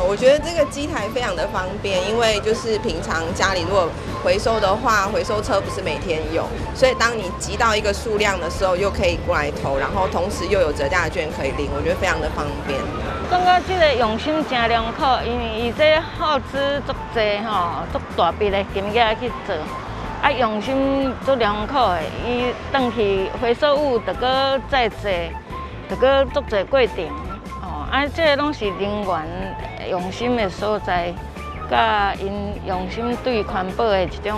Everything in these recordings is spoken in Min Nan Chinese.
我覺得這個機台非常的方便，因為就是平常家裡如果回收的話，回收車不是每天有，所以當你集到一個數量的時候，又可以過來投，然後同時又有折價券可以領，我覺得非常的方便。感覺這個用心真良好，因為伊這耗資足濟吼，足大筆的金額去做，啊用心足良好的，伊轉去回收物，著閣再做，著閣足濟過程。啊，這個攏是人員用心的所在，佮𪜶用心對環保的一種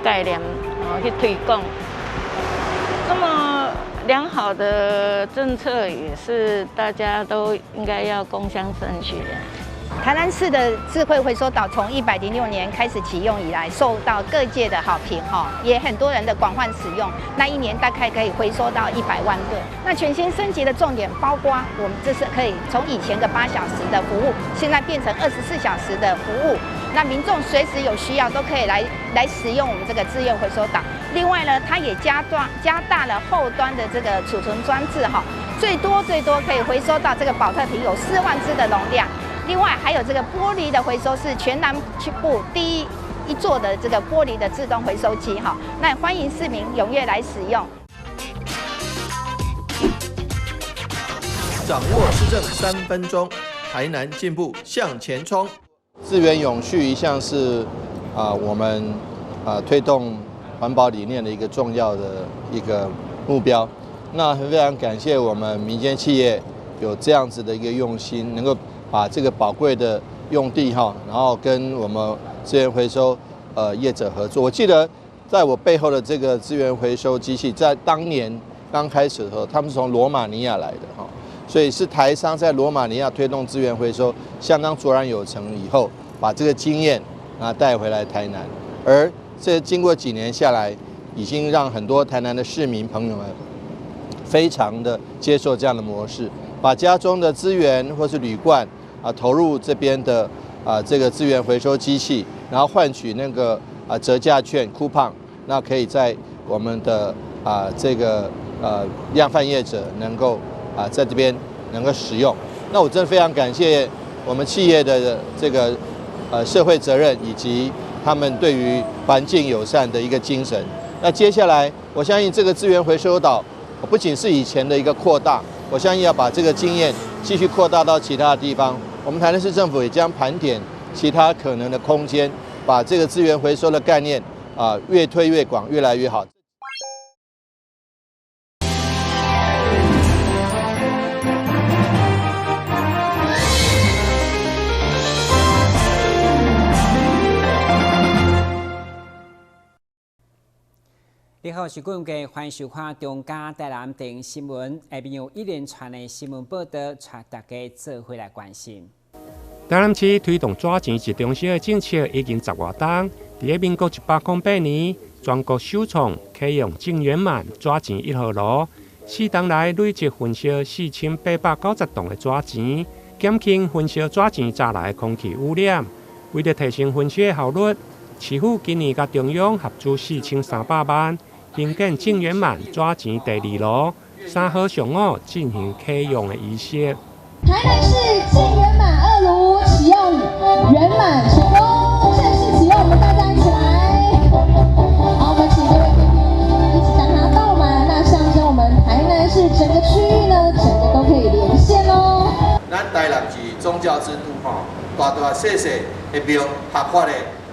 概念，哦去推廣。這麼良好的政策，也是大家都應該要共襄盛舉的。台南市的智慧回收島從106年開始啟用以來，受到各界的好評，哈，也很多人的廣泛使用。那一年大概可以回收到100萬個。那全新升級的重點包括，我們這是可以從以前的8小時的服務，現在變成24小時的服務。那民眾隨時有需要都可以來使用我們這個自願回收島。另外呢，它也加大了後端的這個儲存裝置，哈，最多最多可以回收到這個寶特瓶有4萬隻的容量。另外還有這個玻璃的回收是全南部第一座的這個玻璃的自動回收機哈，那歡迎市民踴躍來使用。掌握市政3分鐘，台南進步向前衝。資源永續一向是我們推動環保理念的一個重要的一個目標。那非常感謝我們民間企業有這樣子的一個用心，能夠把這個寶貴的用地哈，然後跟我們資源回收業者合作。我記得在我背後的這個資源回收機器，在當年剛開始的時候，他們是從羅馬尼亞來的哈，所以是台商在羅馬尼亞推動資源回收相當卓然有成以後，把這個經驗啊帶回來台南。而這經過幾年下來，已經讓很多台南的市民朋友們非常的接受這樣的模式，把家中的資源或是鋁罐啊投入這邊的這個資源回收機器，然後換取那個折價券 coupon，那可以在我們的這個量販業者能夠在這邊能夠使用。那我真的非常感謝我們企業的這個社會責任以及他們對於環境友善的一個精神。那接下來，我相信這個資源回收島不僅是以前的一個擴大，我相信要把這個經驗繼續擴大到其他的地方。我們台南市政府也將盤點其他可能的空間，把這個資源回收的概念越推越廣，越來越好。你好，是顧問歡迎收看中嘉台南電新聞，下面有一連串的新聞報道，帶大家做伙來關心。台南市推動紙錢集中燒的政策已經十外冬，佇咧民國108年，全國首創啟用淨圓滿紙錢一號爐，4冬來累積焚燒4890棟的紙錢，減輕焚燒紙錢帶來的空氣污染。為著提升焚燒的效率，市府今年佮中央合資4300萬，興建淨圓滿紙錢第二爐，3號上午進行啟用的儀式。台南市淨圓滿二爐啟用圓滿成功，正式啟用，我們大家一起來。好，我們請各位貴賓一起將它倒滿，那象徵我們台南市整個區域呢，整個都可以連線哦。咱台南是宗教之都吼，大大細細的廟合法的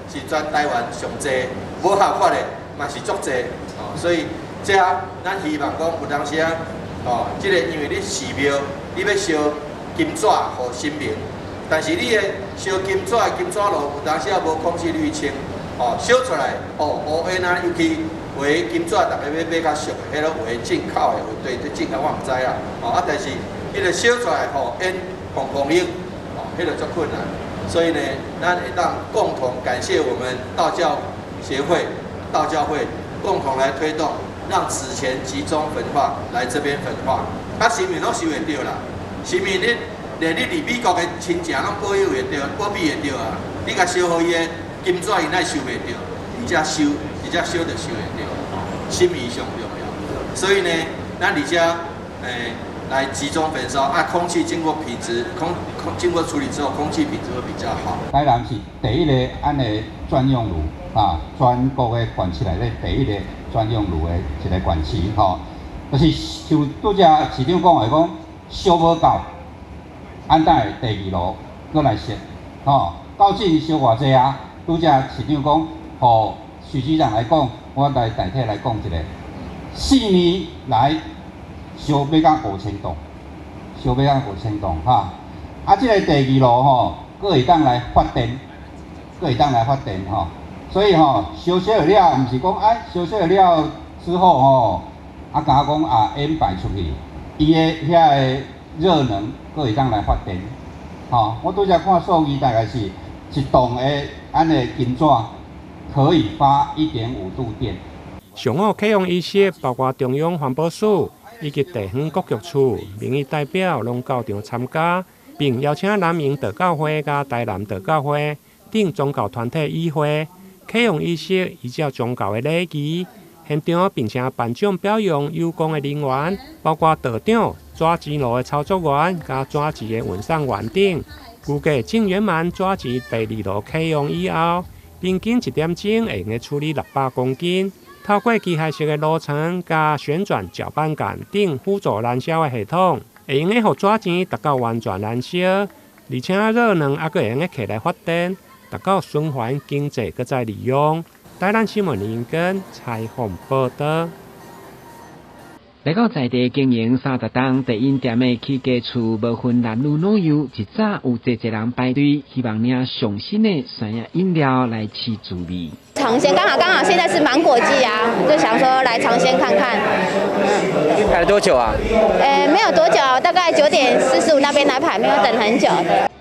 是全台灣上濟，無合法的嘛是足濟，哦，所以這咱希望講有當時啊，哦，這個因為你寺廟你欲燒金紙予神明，但是你的燒金紙的金紙爐有當時啊無空氣濾清，哦，燒出來哦烏煙啊，尤其有的金紙逐家欲買較俗的，彼攏有的進口的，有對對進口我毋知啦，哦啊，但是彼個燒出來吼煙防光影，哦，彼個足困難。所以呢，咱會當共同感謝我們道教協會、道教會共同來推動，讓紙錢集中焚化來這邊焚化。啊，神明攏收會著啦，神明你連你佇美國的親情攏保佑會著，保庇會著啊。你共燒予伊的金紙，伊哪會收袂著？而且收，而且燒就收會著，心意上重要。所以呢，咱佇遮來集中焚燒，啊，空氣經過品質空空經過處理之後，空氣品質會比較好。台南是第一個按呢專用爐啊，全國的縣市內底第一個專用爐的一個縣市吼，就是像拄才市長講的講，燒無夠，按等會第二爐閣來設，吼，究竟燒偌濟啊？拄才市長講，予徐局長來講，我來代替來講一下，4年來燒欲到5000棟，燒欲到5000棟哈。啊，這個第二爐吼，閣會當來發電，閣會當來發電吼。所以吼，燒燒了，毋是講哎，燒燒了之後吼，啊，敢講啊煙排出去，伊的遐个熱能閣會當來發電。吼，我拄才看數據，大概是一棟的按呢金紙可以發1.5度電。上午啟用儀式包括中央環保署以及地方各局處民意代表攏到場參加，並邀請南瀛道教會佮台南道教會等宗教團體與會。啟用儀式依照宗教的禮儀，現場並且頒獎表揚有功的人員，包括道長、紙錢爐的操作員、佮紙錢的運送員等。預計正圓滿紙錢第二爐啟用以後，平均一點鐘會用得處理600公斤。透過機械式的爐床佮旋轉攪拌桿等輔助燃燒的系統，會用得予紙錢達到完全燃燒，而且熱能猶閣會用得摕來發電，達到循環經濟閣再利用。台南新聞林根採訪報導。來到在地經營30冬茶飲店的起家厝，無分男女老幼，一早有濟濟人排隊，希望領上新的酸葉飲料來試滋味。嘗鮮，剛好剛好現在是芒果季啊，就想說來嘗鮮看看。嗯，排了多久啊？沒有多久，大概9點45那邊來排，沒有等很久。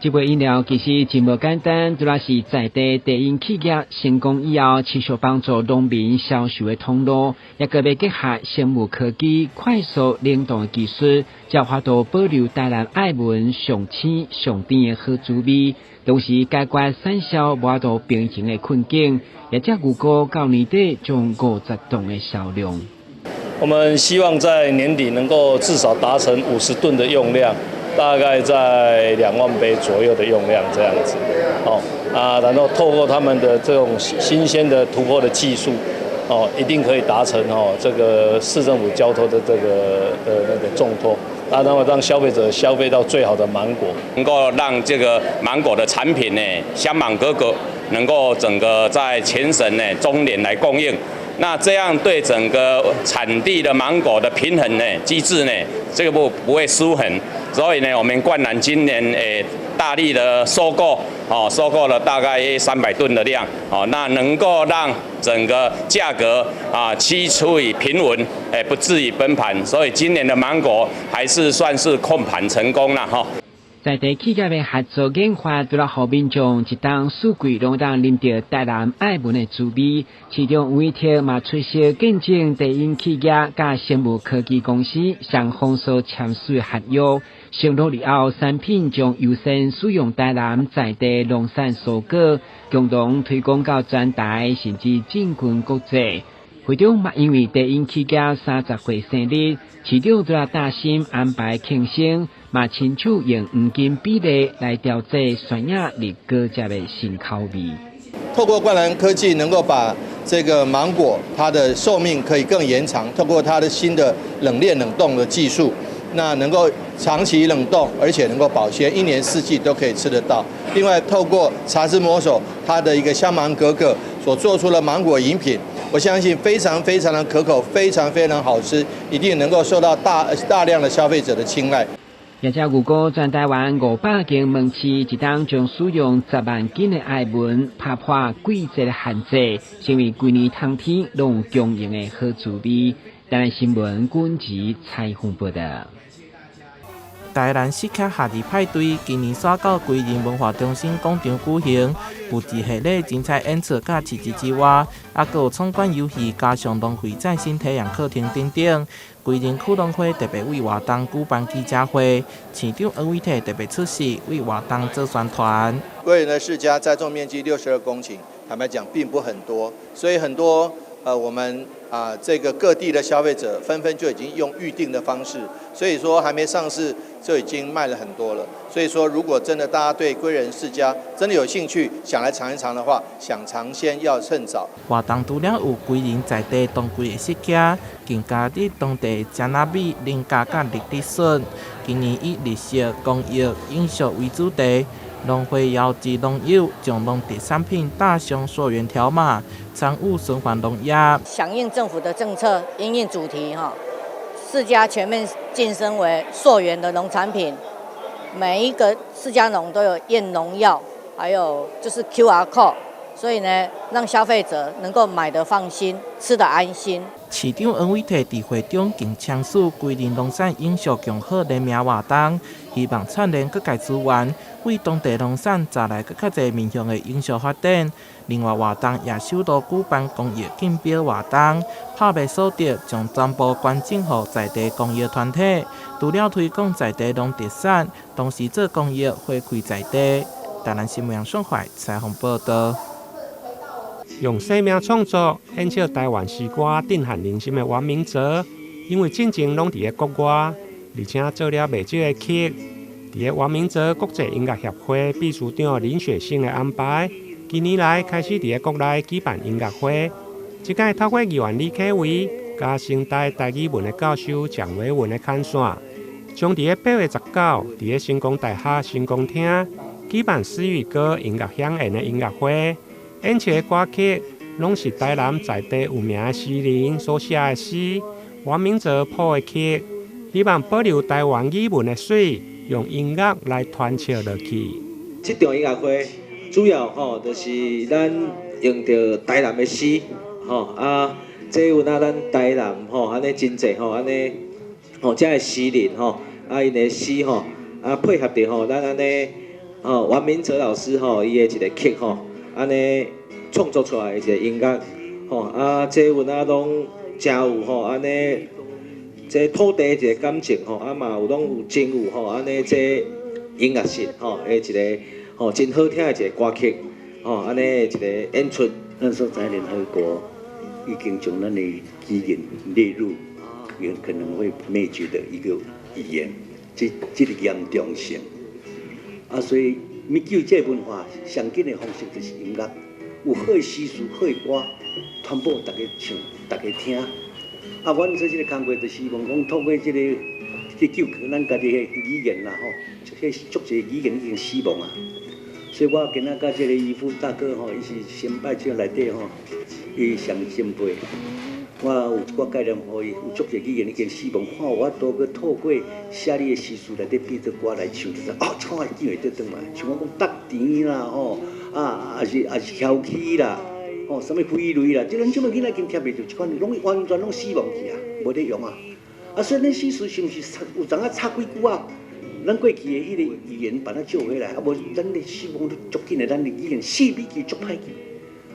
這杯飲料其實真無簡單，主要是在地茶飲企業成功以後，持續幫助農民銷售的通路，也閣欲結合生物科技、快速冷凍的技術，才有法度保留台南愛文上鮮上甜的好滋味，同時解決產銷無法度平衡的困境，也才預估到年底將50噸的銷量。我們希望在年底能夠至少達成50噸的用量。大概在2萬杯左右的用量這樣子，哦啊，然後透過他們的這種新鮮的突破的技術，哦，一定可以達成哦這個市政府交託的這個的那個重託，啊，那麼讓消費者消費到最好的芒果，能夠讓這個芒果的產品呢，香芒哥哥能夠整個在全省呢中聯來供應。那這樣對整個產地的芒果的平衡呢機制呢，這個不會失衡。所以呢，我們冠南今年大力的收購，哦，收購了大概300噸的量，哦，那能夠讓整個價格啊趨處於平穩，不至於崩盤。所以今年的芒果還是算是控盤成功了哈。在地企業的合作研發，除了予民眾一冬四季攏當啉著台南愛文的滋味。市長委託嘛出席見證茶飲企業佮生物科技公司雙方所簽署合約，承諾以後產品將優先使用台南在地農產蔬果，共同推廣到全台，甚至進軍國際。會長嘛因為茶飲企業30歲生日，市長除了大心安排慶生，嘛親手用黃金比例來調製酸葉綠果汁的新口味。透過冠南科技，能夠把這個芒果它的壽命可以更延長。透過它的新的冷鏈冷凍的技術，那能夠長期冷凍，而且能夠保鮮，一年四季都可以吃得到。另外，透過茶之魔手它的一個香芒格格所做出的芒果飲品，我相信非常非常的可口，非常非常好吃，一定能夠受到大大量的消費者的青睞。業者預估全台灣500間門市，一冬將使用10萬斤的愛文，打破季節的限制，成為規年冬天攏有供應的好滋味。台南新聞軍籍採訪報導。台南釋迦夏日派對今年煞到歸仁文化中心廣場舉行，有一系列精彩演出佮市集之外，猶閣有闖關遊戲，加上農會嶄新體驗課程等等。歸仁區農會特別為活動舉辦記者會，市長黃偉哲特別出席為活動做宣傳。歸仁的釋迦栽種面積62公頃，坦白講並不很多，所以很多我們啊，這個各地的消費者紛紛就已經用預訂的方式，所以說還沒上市就已經賣了很多了。所以說，如果真的大家對歸仁釋迦真的有興趣，想來嘗一嘗的話，想嘗鮮要趁早。活動除了有歸仁在地當歸的釋迦，更加佇當地食仔米、農家佮綠竹筍。今年以綠色公益永續為主題，農會邀集農友將農特產品打上溯源條碼，參與循環農業。響應政府的政策，因應主題哈，釋迦全面晉升為溯源的農產品，每一個釋迦農都有驗農藥，還有就是 QR code，所以呢，讓消費者能夠買得放心，吃得安心。市長黃偉哲佇會中更簽署歸仁農產永續共好聯名活動，希望串聯各界資源，為當地農產帶來閣較濟面向的永續發展。另外，活動也首度舉辦公益競標活動，拍賣所得將全部捐贈予在地公益團體，除了推廣在地農特產，同時做公益回饋在地。台南新聞楊順懷採訪報道。用生命創作演唱台灣詩歌，震撼人心的王明哲，因為進前攏佇咧國外，而且做了袂少的曲。佇咧王明哲國際音樂協會秘書長林雪勝的安排，近年來開始佇咧國內舉辦音樂會。這擺透過議員李啟維、佮成大台語文的教授蔣維文的牽線，將佇咧8月19，佇咧成功大學成功廳舉辦詩與歌音樂饗宴的音樂會。演唱的歌曲攏是台南在地有名的詩人所寫的詩，王明哲譜的曲，希望保留台灣語文的媠，用音樂來傳承落去。這場音樂會主要吼，就是咱用著台南的詩，吼啊，這有若咱台南吼，按呢真濟吼，按呢吼，遮的詩人吼，啊𪜶的詩吼，啊配合著吼，咱按呢吼王明哲老師吼，伊的一個曲吼。按呢創作出來的一個音樂，吼啊，這有影攏誠有吼，按呢這土地一個感情吼，啊嘛有攏有真有吼，按呢這音樂性吼的一個吼真好聽的一個歌曲，吼按呢一個演出。咱所在聯合國已經將咱的語言列入有可能會滅絕的一個語言，這個嚴重性，啊，所以。欲救這個文化，上緊的方式就是音樂，有好的詩詞、好的歌，傳播大家唱、大家聽。啊，阮做這個工課，就希望講透過這個去救咱家己的語言啦，吼，這足濟語言已經死亡啊。所以我今仔佮這個漁夫大哥吼，伊是先輩這內底吼，伊上前輩。我有一寡概念予伊，有足濟語言已經死亡，看有法度閣透過寫你的詩詞內底變做歌來唱，就是哦，這款會記會得轉來。像我講觸甜啦，吼，啊，抑是囂氣啦，吼，啥物飛雷啦，這咱這擺囡仔已經聽袂著，這款攏完全攏死亡去啊，無咧用啊。啊，所以咱詩詞是毋是有當仔插幾句啊？咱過去的彼個語言把它救回來，啊無咱的死亡足緊的，咱的語言死比去足歹去。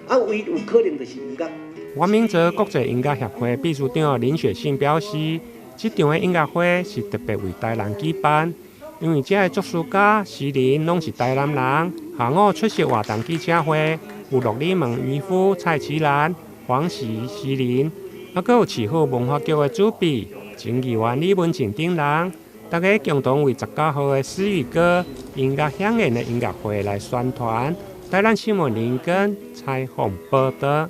啊，唯一有可能就是音樂。王明哲國際音樂協會秘書長林雪信表示，這場的音樂會是特別為台南舉辦，因為遮的作詞家、詩人攏是台南人。下午出席活動記者會，有駱禮門漁夫蔡其蘭、黃喜詩人，啊，閣有市府文化局的主筆前議員李文靜等人，大家共同為19號的詩與歌音樂饗宴的音樂會來宣傳。台南新聞林根採訪報道。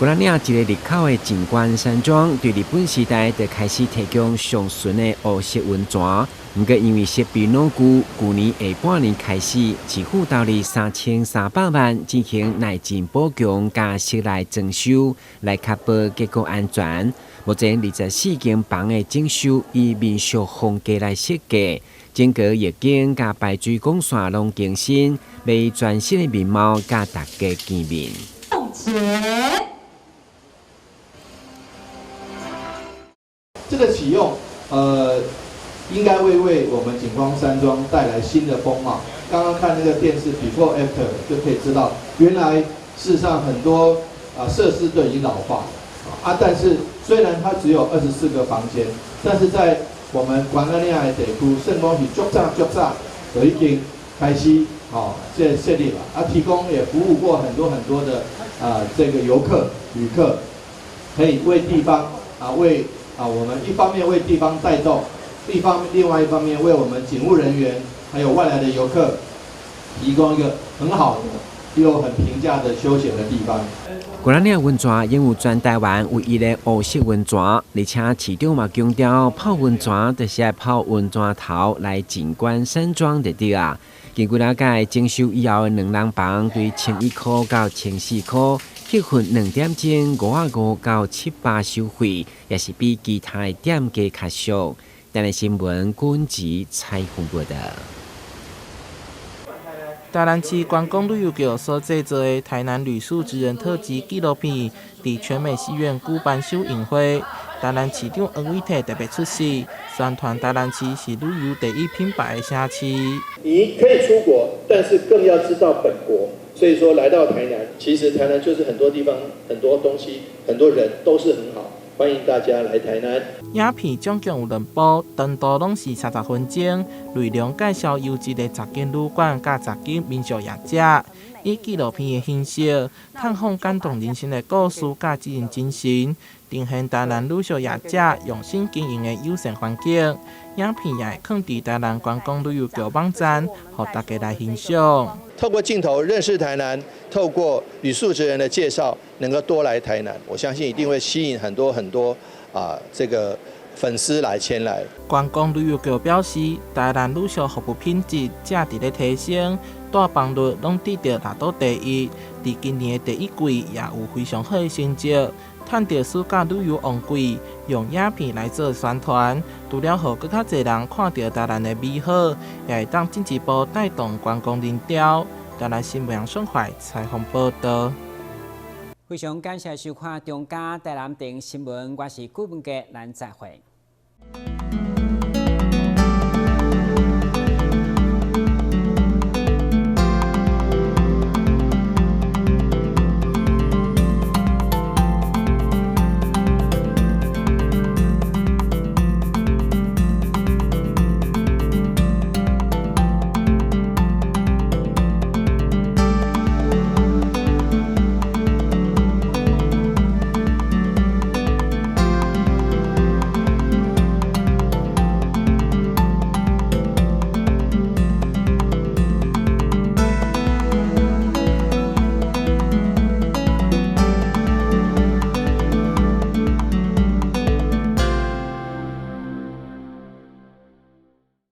苎仔嶺一个入口的景觀山莊，對日本時代就開始提供上純的烏色溫泉。毋過因為設備老舊，舊年下半年開始，市府投入3300萬進行內進補強佮室內裝修，來確保結構安全。目前24間房的整修以民宿風格來設計，整個浴間佮排水管線攏更新，欲以全新的面貌佮大家見面。前。這個啟用，應該會為我們景光山莊帶來新的風貌。剛剛看那個電視 before after 就可以知道，原來事實上很多啊設施都已經老化啊。但是雖然它只有24個房間，但是在我們關仔嶺的地區，算講是足早足早就已經開始哦，這設立了啊，提供也服務過很多很多的啊這個遊客旅客，可以為地方啊為啊我們一方面為地方帶動，另外一方面為我們警務人員還有外來的遊客提供一個很好的又很平價的休閒的地方。苎仔嶺溫泉擁有全台灣唯一的烏色溫泉，而且市長嘛強調泡溫泉就是愛泡溫泉頭來景觀山莊就對啊。經過了解，整修以後的兩人房對1100到1400，客份2點鐘55到700收費，也是比其他的店家較俗。台南新聞君子採訪報道。台南市觀光旅遊局所製作的《台南旅宿職人特輯》紀錄片，佇全美戲院舉辦首映會。台南市長黃偉哲特別出席，宣傳台南市是旅遊第一品牌的城市。你可以出國，但是更要知道本國。所以說來到台南，其實台南就是很多地方、很多東西、很多人都是很好。歡迎大家來台南。影片總共有兩部，長度攏是30分鐘，內容介紹優質的十間旅館佮十間民宿業者，以紀錄片的形式，探訪感動人心的故事佮職人精神，呈現台南旅宿業者用心經營的友善環境。影片也會囥佇台南觀光旅遊局網站，予大家來欣賞。透過鏡頭認識台南，透過旅宿職人的介紹，能夠多來台南，我相信一定會吸引很多很多啊這個粉絲來前來。觀光旅遊局表示，台南旅宿服務品質正佇咧提升，住房率攏得著列島第一。佇今年的第一季也有非常好的成績。趁著暑假旅遊旺季，用影片來做宣傳，除了予閣較濟人看著台南的美好，也會當進一步帶動觀光人潮。台南新聞楊順懷採訪報道。非常感謝收看中嘉台南電新聞，我是顧文傑，咱再會。